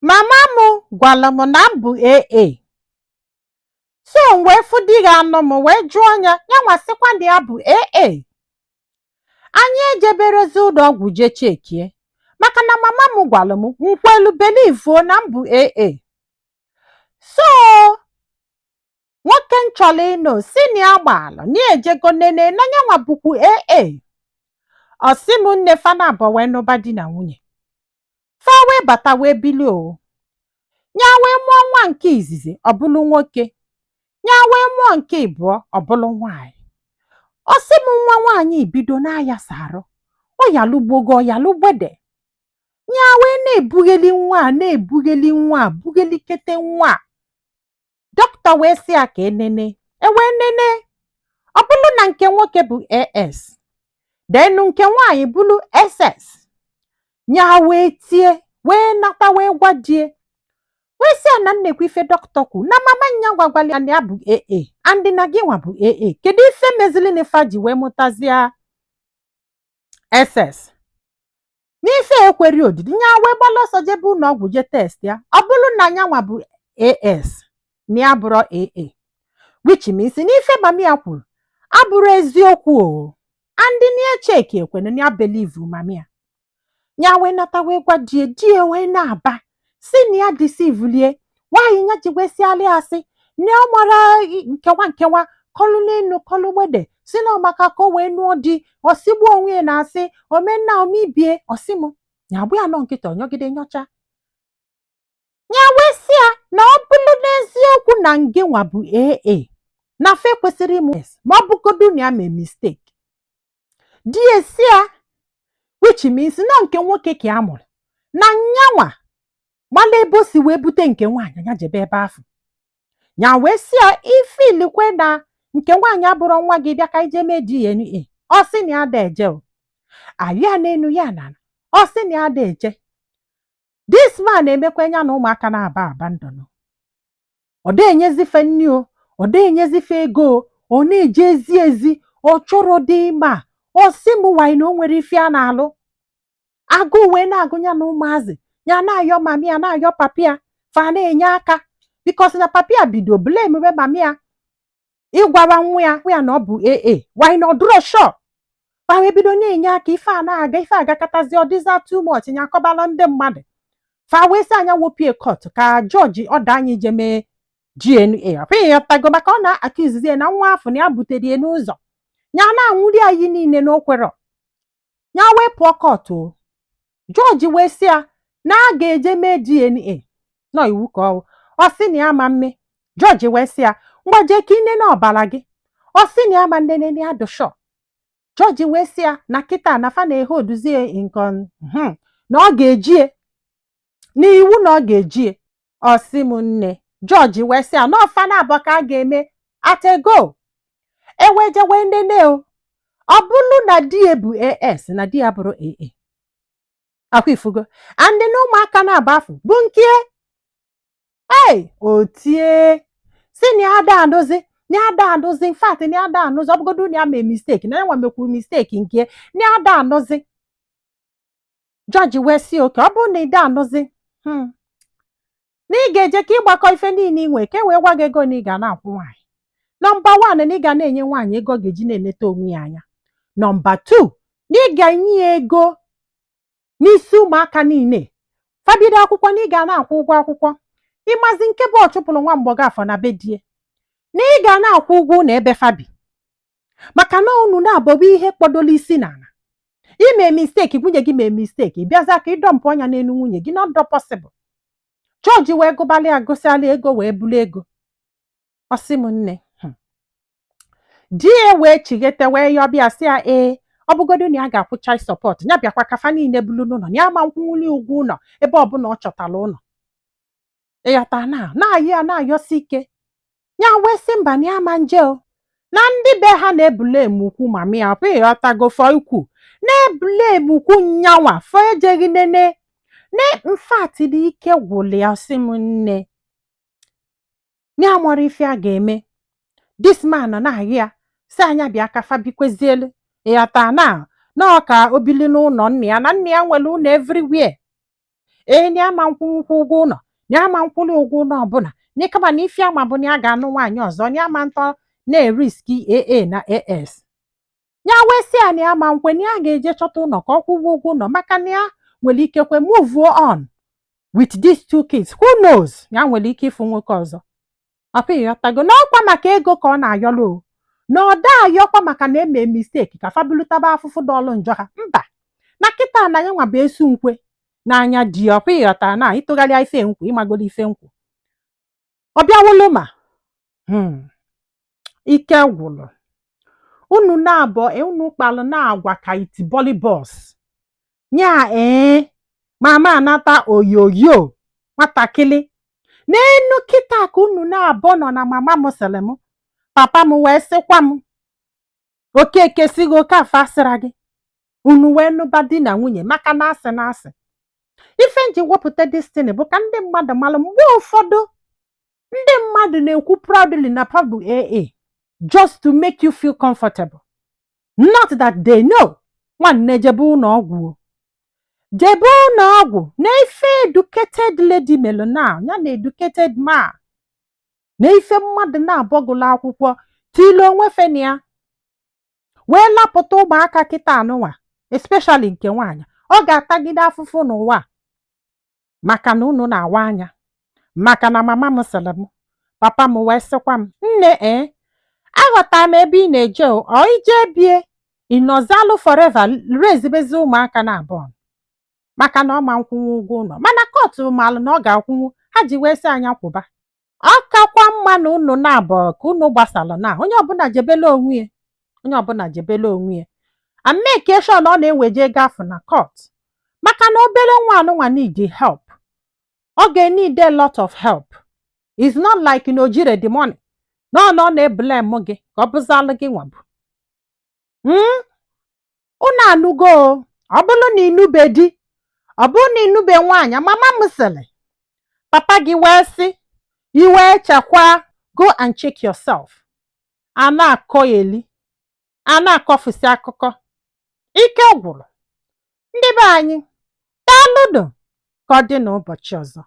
Mama m gwara m na m bụ AA, so m wee fụ di ya anụ m wee jụọ ya. Ya nwa sịkwa na ya bụ AA. Anyị ejeberezi ụlọ ọgwụ jee chekie, maka na mama m gwara m, nkwelu believuo na m bụ AA. So nwoke m chọrọ ịnụ si na ya gbaalụ na ya ejego nene na nyanwa bụkwu AA. Ọ sị m nne, fana abụọ wee nụba di na nwunye, fa wee bata wee bili o. Ya wee mụọ nwa nke izizi, ọ bụlụ nwoke. Ya wee mụọ nke ịbụọ, ọ bụlụ nwaanyị. Ọ sị m, nwa nwaanyị bido na-ayasa arụ, ọ yalụgbogo, ọ yalụgbede. Ya wee na-ebugheli nwa a, na-ebugheli nwa a, bughelikete nwa a. Dọkịta wee sị ya ka enene. E wee nene, ọ bụrụ na nke nwoke bụ AS, denu nke nwaanyị bụrụ SS. Ya wee tie, wee nata, wee gwa die, wee sị ya na nnekwa ife dọkịta kwu na mama nya gwagwala ya na ya bụ AA, and na gị nwa bụ AA. Kedu ife mezili na ife ji wee mụtazie SS n'ife ekweri odidi? Nya wee gbala ọsọ jebe ụlọ ọgwụ jee test ya. Ọ bụrụ na nyanwa bụ AS, na ya bụrụ AA, which means n'ife mami ya kwuru abụrụ eziokwu o. And na cheki ekwene na ya believe mami ya. Ya wee nata, wee gwa die. Die wee na-aba, si na ya deceivelie nwaanyị. Ya ji wee sịalị asị na ọ mara nkewa nkewa, kọlụ n'elu, kọlụ gbede, si na ọ maka ka o wee nụọ di, ọsigbuo onwe ya na asị omenna omibie. Ọsị m ya agbụ ya nọ nkịta, ọnyọgide nyọcha. Ya wee sị ya na ọ bụrụ n'eziokwu na ngenwa bụ AA, na fe kwesịrị ịmụ S, ma ọ bụgodu na ya mee mistake. Di esi ya, which means na nke nwoke ka a mụrụ, na nyanwa gbala ebe o si wee bute nke nwaanyị, ya jebe ebe ahụ. Ya wee sị ya, ifilikwe na nke nwaanyị abụrụ nwa gị, bịa ka ije mee DNA. Ọ sị na ya da eje o ayụ ya n'enu ya na ọ sị na ya da eje. This man na-emekwa ya na ụmụaka na-aba abandon. Ọ da enyezife nni o, ọ da enyezife ego o, ọ na-eje ezi ezi, ọ chọrọ dị ime a. Ọ sị m wanyị na o nwere ife a na-alụ, agụụ wee na-agụ ya na ụmụazị. Ya na-ayọ mami ya, na-ayọ papi ya, fa na-enye aka, because na papi ya bido blame be mami ya ịgwara nwa ya nwa ya na ọ bụ AA, wanyị na ọ dụrọ sure. Fa wee bido na-enye aka. Ife a na-aga, ife agakọtazi, ọ dịza too much. Ya akọbala ndị mmadụ, fa wee sị anya wopie court ka jọji ọda anyị je mee DNA. Ọ pụghị ịghọtago, maka ọ na-akụzizi ya na nwa afọ na ya butere ya n'ụzọ ya na-anwụli anyị niile na okwero. Ya wee pụọ court o, jọji wee sị ya na a ga-eje mee DNA nọ iwu ka ọ ọ sị na ya ma mme. Jọji wee sị ya, ngwa, jee ka inene ọbara gị. Ọ sị na ya ma nnene, na ya dị sure. Jọji wee sị ya na kịta na fa na-ehe oduzie nkon na ọ ga-ejie n'iwu, na ọ ga-ejie. Ọ sị m nne, jọji wee sị ya na ọfa na abụọ ka a ga-eme atego eweje wee nene o. Ọ bụrụ na di ya bụ AS, na di ya bụrụ AA, akwa ifugo, and na ụmụaka na-abụ afọ bụ nke ei o tie, si na ya ada anụzi, na ya ada anụzi. In fact, na ya ada anụzi. Ọ bụgodu na ya mee mistake, na ya nwa mekwuru mistake nke na ya ada anụzi. Jọji wee sị, okay, ọ bụrụ na ị da anụzi, na ị ga-eje ka ịgbakọ ife niile ị nwee, ka e wee gwa gị ego na ị ga na-akwụ nwaanyị. Number one, na ị ga na-enye nwaanyị ego ọ ga-eji na-eneta onwe ya anya. Number two, na ị ga-enye ya ego n'isi ụmụaka niile fabido akwụkwọ, na ị ga na-akwụ ụgwọ akwụkwọ. Ịmazi nke bụ ọ chụpụrụ nwa mgbọgọ afọ na be die, na ị ga na-akwụ ụgwọ ụlọ ebe fabi, maka na unu na-abọbụ ihe kpọdolo isi n'ala. Ime mistake, nwunye gị mee mistake, bịaza ka ịdọmpụ ọnya n'elu nwunye gị, not possible. Jọji wee gụbalị ya, gụsịala ego, wee bulu ego. Ọ sị m nne, di ya wee chighete, wee yọbịa, sị ya ee, ọ bụgodu na ya ga-akwụ child support, ya bịakwa kafa niile bulu n'ụlọ, na ya ma nkwụnwuli ụgwọ ụlọ ebe ọbụla ọ chọtara ụlọ. Ịghọta na na-ayọ ya, na-ayọsi ike. Ya wee sị mba, na ya ma nje o, na ndị be ha na-ebule emukwu mami ya pụ. Ịghọtago, fọ ikwu na-ebule emukwu nyanwa fọ ejeghị nene ne mfat na ike gwụrụ ya. Sị m nne, ya mụrụ ife a ga-eme. This man na-ahụ ya, si anya bịa ka fa bikwezielu. Ịghọta na ọ ka o bili n'ụlọ nna ya, na nna ya nwere ụlọ everywhere. Ee, na ya ma nkwụnwụkwụ ụgwọ ụlọ, na ya ma nkwụli ụgwọ ụlọ ọbụla, na kama na ife ama bụ na ya ga-anụ nwaanyị ọzọ, na ya ma ntọ na-erisk AA na AS. Ya wee sị ya na ya ma nkwe, na ya ga-eje chọta ụlọ ka ọ kwụwa ụgwọ ụlọ, maka na ya nwere ike kwe move on with these two kids. Who knows, ya nwere ike ịfụ nwoke ọzọ. Ọkwa ịghọtago na ọkwa maka ego ka ọ na-ayọlụ o, na ọ da ayọkwa maka na eme mistake ka fabulutaba afụfụ dọlụ njọ ha. Mba, na kịta na ya nwa bụ esu nkwe n'anya di ya. Ọkwa ịghọtara na ịtụgharịa ife nkwu, ịmagolo ife nkwu ọ bịawolo ma ike gwụlụ unu na-abọ, unu kpalụ na-agwa ka itiboli bọs nya. Ee, mama anata oyoyo nwatakịrị n'enu kịta ka unu na-abọ nọ na mama m sịrị m, papa m wee sịkwa m, Okeke sighị oke afọ asịra gị, unu wee nụba di na nwunye, maka na asị na asị ife nji wepụta destiny bụ ka ndị mmadụ malụ. Mgbe ụfọdụ ndị mmadụ na-ekwu proudly na pa bụ AA just to make you feel comfortable, not that they know. Nwanne, jebe ụlọ ọgwụ o, jebe ụlọ ọgwụ. Na ife educated lady melụ now, ya na educated man, na ife mmadụ na-abọgụlụ akwụkwọ tile onwe fenia ya wee lapụta ụmụaka kịta anụnwa, especially nke nwaanyị, ọ ga-atagide afụfụ n'ụwa a, maka na unu na-awa anya, maka na mama m sịrị m, papa m wee sịkwa m, nne, ee, aghọtara m ebe ị na-eje o. Ọ ije bie ịnọzalụ forever, rezibezi ụmụaka na abụọ, maka na ọ ma nkwụnwu ụgwọ ụlọ, mana court malụ na ọ ga-akwụnwu. Ha ji wee sị anya kwụba. Ọ kakwa mma na unu na-abụ ka unu gbasalụ, na onye ọbụla jebele onwe ya, onye ọbụla jebele onwe ya, and make sure na ọ na-eweje ego afọ na court, maka na obere nwa anụnwa need help. Ọ ga-need a lot of help. It's not like na o jire the money na ọ na ọ na-eblame gị ka ọ bụzalụ gị nwabụ. Unu anụgo o. Ọ bụrụ na ịnụbe di, ọ bụrụ na ịnụbe nwaanyị, mama m sịrị, papa gị wee sị, iwee chekwaa, go and check yourself. A na-akọ eli, a na-akọfusi akụkọ, ike gwụrụ ndị be anyị. Daalụnụ, ka ọ dị n'ụbọchị ọzọ.